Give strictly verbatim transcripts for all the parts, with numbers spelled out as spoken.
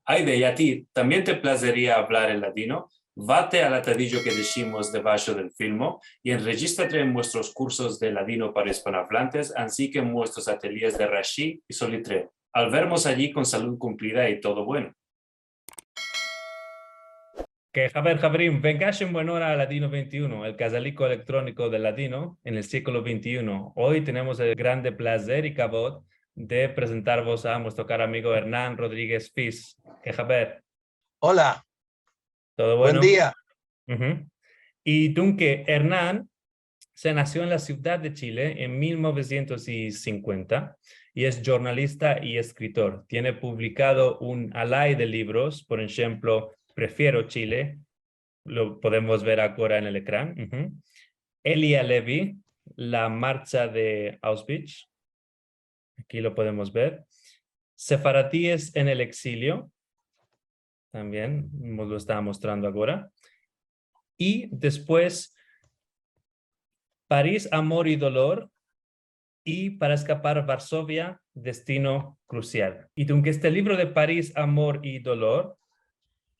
Ayde, i a ti, tambien te plazeria avlar el ladino? Vate al atadijo ke deshimos debasho del filmo i enrejistrate en muestros kursos de ladino para ispanoavlantes, ansi ke en muestros atelyes de Rashi i Solitreo. Al vermos ayi kon salud kumplida i todo bueno. Ke haber, haverim, vengash en buena ora a Ladino vente i uno, el kazaliko elektroniko del ladino en el siglo vente i uno. Oy tenemos el grande plazer i kavod de prezentarvos a muestro karo amigo Hernan Rodriguez Fis. Ke haber? Ola. Todo bueno? Buen dia. Uhu. I dunke, Hernan se nasio en la sivdad de Chile en mil novesientos i sinkuenta i es djornalista i eskritor. Tiene publikado un alay de livros, por enshemplo, Prefiero Chile, lo podemos ver agora en el ekran. Uhu. Elia Levy, La marcha de Auschwitz. Aki lo podemos ver. Sefaradiyes en el eksilio. Tambien mos lo esta mostrendi agora. I despues, Paris, amor i dolor, i Para eskapar Varsovia, destino krusial. I dunke este livro de Paris, amor i dolor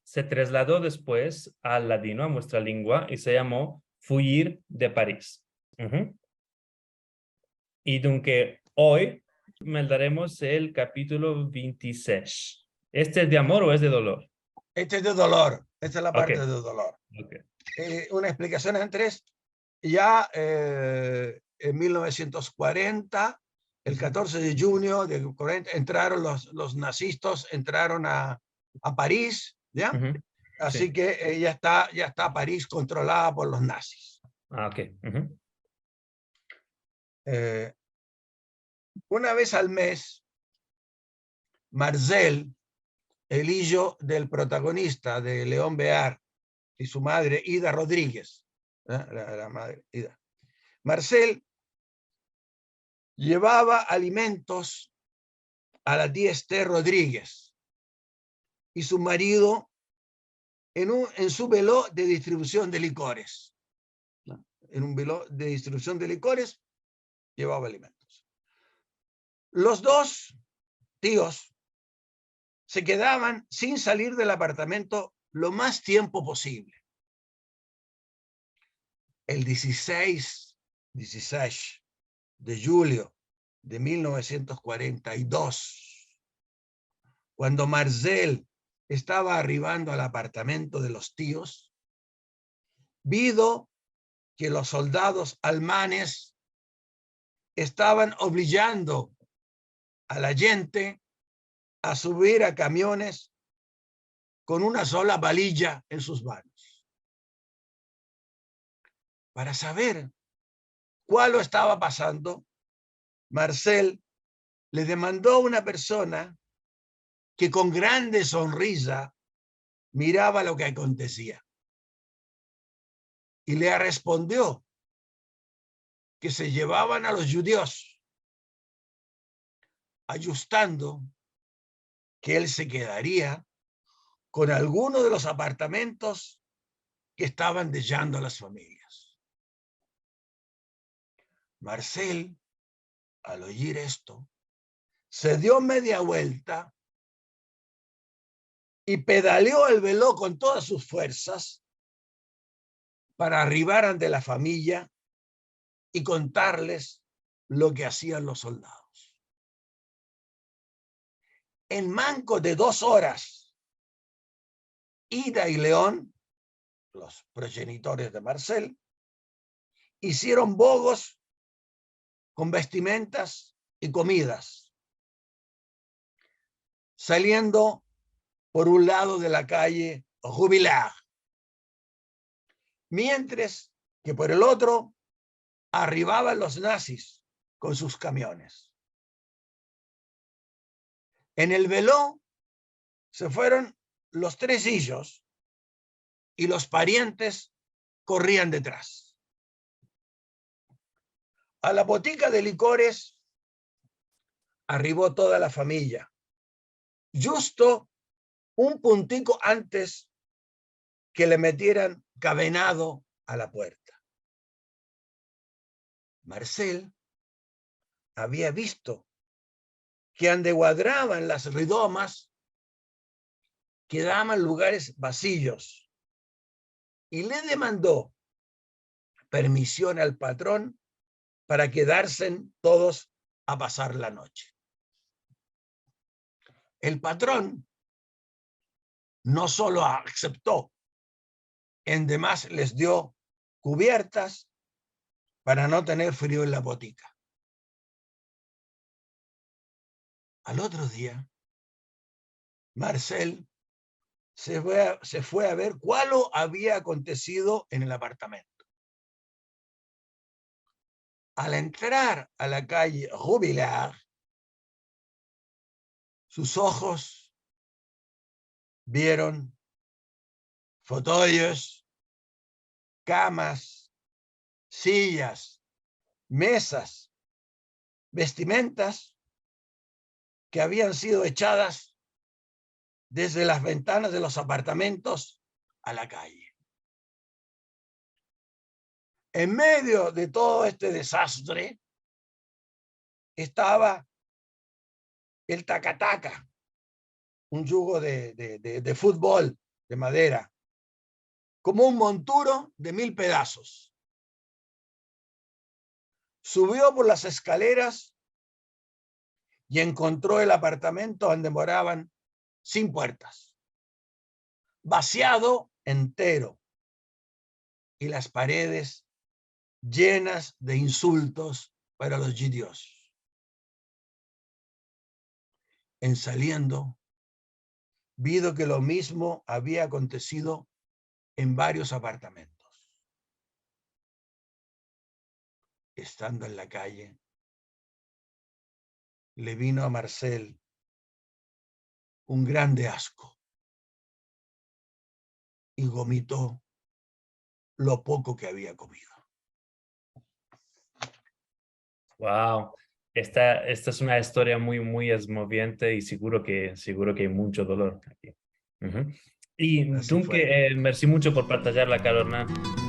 se traslado despues al ladino, a muestra lengua, i se yamo Fuyir de Paris. Uhu. I dunke oy meldaremos el kapitulo vente i sesh. Este es de amor o es de dolor? Este es de dolor. Esta es la parte de dolor. Ok. Eh, una eksplikasion antes. Ya, eh, en mil novesientos kuarenta, el katorze de djunio de kuarenta, entraron los, los nazistas, entraron a, a Paris, ya? Uhu. Ansi ke, eh, ya esta, ya esta Paris kontrolada por los nazis. Ah, ok. Uhu. Eh, una vez al mes, Marcel, el ijo del protagonista, de León Bear, i su madre, Ida Rodriguez, eh, la, la madre, Ida. Marcel yevava alimentos a la tia Ester Rodriguez i su marido en un, en su velo de distribusion de likores. En un velo de distribusion de likores yevava alimentos. Los dos tios se kedavan sin salir del apartamento lo mas tiempo posivle. El dizisesh, dizisesh de djulio de mil novesientos kuarenta i dos, kuando Marcel estava arivando al apartamento de los tios, vido ke los soldados almanes estavan oblijando a la djente a suvir a kamiones kon una sola valija en sus manos. Para saver kualo estava pasando, Marcel le demando a una persona ke kon grande sonriza mirava lo ke akontesia. I le respondio ke se yevavan a los djudios, adjustando ke el se kedaria kon alguno de los apartamentos ke estavan dejando las familias. Marcel, al oyir esto, se dio media vuelta i pedaleo el velo kon todas sus fuersas para arrivar ante la famiya i kontarles lo ke azian los soldados. En manko de dos oras, Ida i Leon, los projenitores de Marcel, izieron bogos kon vestimentas i komidas, saliendo por un lado de la kaye Jubilar, mientres ke por el otro arrivavan los nazis kon sus kamiones. En el velo se fueron los tres ijos i los parientes korrian detras. A la botika de likores arrivo toda la famiya, djusto un puntiko antes ke le metieran kadenado a la puerta. Marcel avia visto ke ande guadravan las ridomas, kedavan lugares vaziyos i le demando permision al patron para kedarse todos a pasar la noche. El patron no solo asepto, en demas les dio kubiertas para no tener frio en la botika. Al otro dia, Marcel se fue a, se fue a ver kualo avia akontesido en el apartamento. Al entrar a la kaye Robiliard, sus ojos vieron fotoyos, kamas, siyas, mezas, vestimentas ke avian sido echadas desde las ventanas de los apartamentos a la kaye. En medio de todo este dezastre estava el takataka, un djugo de, de, de, de futbol de madera, komo un monturo de mil pedazos. Suvio por las eskaleras i enkontro el apartamento ande moravan sin puertas, vaziado entero, i las paredes yenas de insultos para los djudios. En saliendo, vido ke lo mizmo avia akontesido en varios apartamentos. Estando en la kaye, le vino a Marcel un grande asko i vomito lo poko ke avia komido. Wow. Esta, esta es una historia muy, muy esmoviente i seguro ke, seguro ke ay muncho dolor aki. I dunke, eh, mersi muncho por partajarla, karo Hernan.